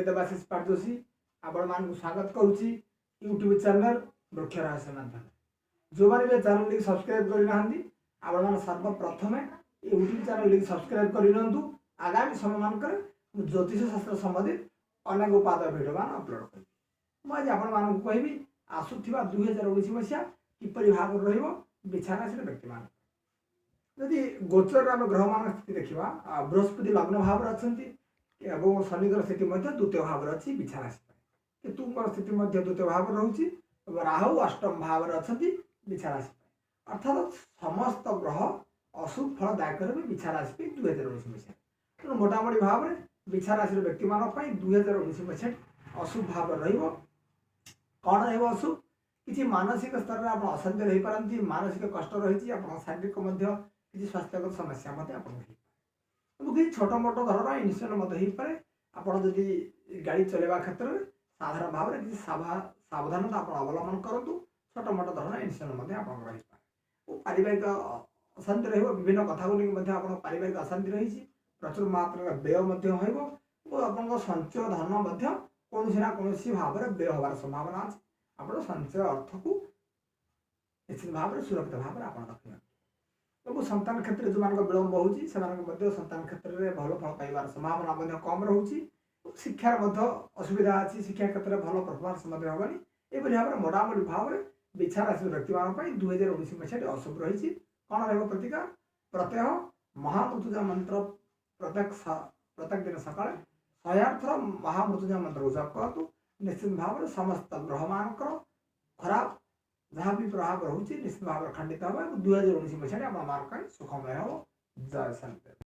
ଦେବାଶିଷ ପାଟଯୋଶୀ ଆପଣମାନଙ୍କୁ ସ୍ୱାଗତ କରୁଛି ୟୁଟ୍ୟୁବ୍ ଚ୍ୟାନେଲ୍ ବୃକ୍ଷ ରହସ୍ୟ ମାଧ୍ୟମରେ। ଯେଉଁମାନେ ବି ଚ୍ୟାନେଲଟିକି ସବସ୍କ୍ରାଇବ୍ କରିନାହାନ୍ତି, ଆପଣମାନେ ସର୍ବପ୍ରଥମେ ୟୁଟ୍ୟୁବ୍ ଚ୍ୟାନେଲଟିକି ସବସ୍କ୍ରାଇବ୍ କରିନିଅନ୍ତୁ। ଆଗାମୀ ସମୟମାନଙ୍କରେ ମୁଁ ଜ୍ୟୋତିଷ ଶାସ୍ତ୍ର ସମ୍ବନ୍ଧିତ ଅନେକ ଉପାଦେୟ ଭିଡ଼ିଓ ମାନ ଅପଲୋଡ଼ କରିବି। ମୁଁ ଆଜି ଆପଣମାନଙ୍କୁ କହିବି ଆସୁଥିବା 2019 ମସିହା କିପରି ଭାବରେ ରହିବ ବିଛା ରାଶିର ବ୍ୟକ୍ତିମାନଙ୍କ। ଯଦି ଗୋଚରରେ ଆମେ ଗ୍ରହମାନଙ୍କ ସ୍ଥିତି ଦେଖିବା, ବୃହସ୍ପତି ଲଗ୍ନ ଭାବରେ ଅଛନ୍ତି ଏବଂ ଶନିଙ୍କର ସ୍ଥିତି ମଧ୍ୟ ଦ୍ୱିତୀୟ ଭାବରେ ଅଛି ବିଛା ରାଶି ପାଇଁ। କେତୁଙ୍କର ସ୍ଥିତି ମଧ୍ୟ ଦ୍ୱିତୀୟ ଭାବରେ ରହୁଛି ଏବଂ ରାହୁ ଅଷ୍ଟମ ଭାବରେ ଅଛନ୍ତି ବିଛା ରାଶି ପାଇଁ। ଅର୍ଥାତ୍ ସମସ୍ତ ଗ୍ରହ ଅଶୁଭ ଫଳଦାୟକ ହେବେ ବିଛା ରାଶି ପାଇଁ 2019 ମସିହାରେ। ତେଣୁ ମୋଟାମୋଟି ଭାବରେ ବିଛା ରାଶିର ବ୍ୟକ୍ତିମାନଙ୍କ ପାଇଁ 2019 ମସିହାଟି ଅଶୁଭ ଭାବରେ ରହିବ। କ'ଣ ରହିବ ଅଶୁଭ? କିଛି ମାନସିକ ସ୍ତରରେ ଆପଣ ଅଶାନ୍ତି ରହିପାରନ୍ତି, ମାନସିକ କଷ୍ଟ ରହିଛି, ଆପଣଙ୍କ ଶାରୀରିକ ମଧ୍ୟ କିଛି ସ୍ୱାସ୍ଥ୍ୟଗତ ସମସ୍ୟା ମଧ୍ୟ ଆପଣଙ୍କୁ ହେଇପାରେ ଏବଂ କିଛି ଛୋଟ ମୋଟ ଧରଣର ଇନ୍ସିଡେଣ୍ଟ ମଧ୍ୟ ହେଇପାରେ। ଆପଣ ଯଦି ଗାଡ଼ି ଚଲାଇବା କ୍ଷେତ୍ରରେ ସାଧାରଣ ଭାବରେ କିଛି ସାବଧାନତା ଆପଣ ଅବଲମ୍ବନ କରନ୍ତୁ। ଛୋଟ ମୋଟ ଧରଣର ଇନ୍ସିଡେଣ୍ଟ ମଧ୍ୟ ଆପଣଙ୍କର ହେଇପାରେ ଓ ପାରିବାରିକ ଅଶାନ୍ତି ରହିବ। ବିଭିନ୍ନ କଥାକୁ ନେଇକି ମଧ୍ୟ ଆପଣଙ୍କ ପାରିବାରିକ ଅଶାନ୍ତି ରହିଛି। ପ୍ରଚୁର ମାତ୍ରାରେ ବ୍ୟୟ ମଧ୍ୟ ହେବ ଓ ଆପଣଙ୍କ ସଞ୍ଚୟ ଧନ ମଧ୍ୟ କୌଣସି ନା କୌଣସି ଭାବରେ ବ୍ୟୟ ହେବାର ସମ୍ଭାବନା ଅଛି। ଆପଣ ସଞ୍ଚୟ ଅର୍ଥକୁ ନିଶ୍ଚିତ ଭାବରେ ସୁରକ୍ଷିତ ଭାବରେ ଆପଣ ରଖିବେ ଏବଂ ସନ୍ତାନ କ୍ଷେତ୍ରରେ ଯେଉଁମାନଙ୍କ ବିଳମ୍ବ ହେଉଛି, ସେମାନଙ୍କ ମଧ୍ୟ ସନ୍ତାନ କ୍ଷେତ୍ରରେ ଭଲ ଫଳ ପାଇବାର ସମ୍ଭାବନା ମଧ୍ୟ କମ୍ ରହୁଛି। ଶିକ୍ଷାର ମଧ୍ୟ ଅସୁବିଧା ଅଛି, ଶିକ୍ଷା କ୍ଷେତ୍ରରେ ଭଲ ପରଫର୍ମାନ୍ସ ମଧ୍ୟ ହେବନି। ଏପରି ଭାବରେ ମୋଟାମୋଟି ଭାବରେ ବିଛା ରାଶିର ବ୍ୟକ୍ତିମାନଙ୍କ ପାଇଁ 2019 ମସିହାଟି ଅଶୁଭ ରହିଛି। କ'ଣ ରହିବ ପ୍ରତିକାର? ପ୍ରତ୍ୟହ ମହାମୃତ୍ୟୁଞ୍ଜୟ ମନ୍ତ୍ର ପ୍ରତ୍ୟେକ ଦିନ ସକାଳେ 108 ଥର ମହାମୃତ୍ୟୁଞ୍ଜୟ ମନ୍ତ୍ରକୁ ଜପ କରନ୍ତୁ। ନିଶ୍ଚିତ ଭାବରେ ସମସ୍ତ ଗ୍ରହମାନଙ୍କର ଖରାପ ଯାହା ବି ପ୍ରଭାବ ରହୁଛି, ନିଶ୍ଚିତ ଭାବରେ ଖଣ୍ଡିତ ହେବ ଏବଂ 2019 ମସିହାରେ ଆପଣମାନଙ୍କ ପାଇଁ ସୁଖମୟ ହେବ। ଜୟ ଶନିଦେବ।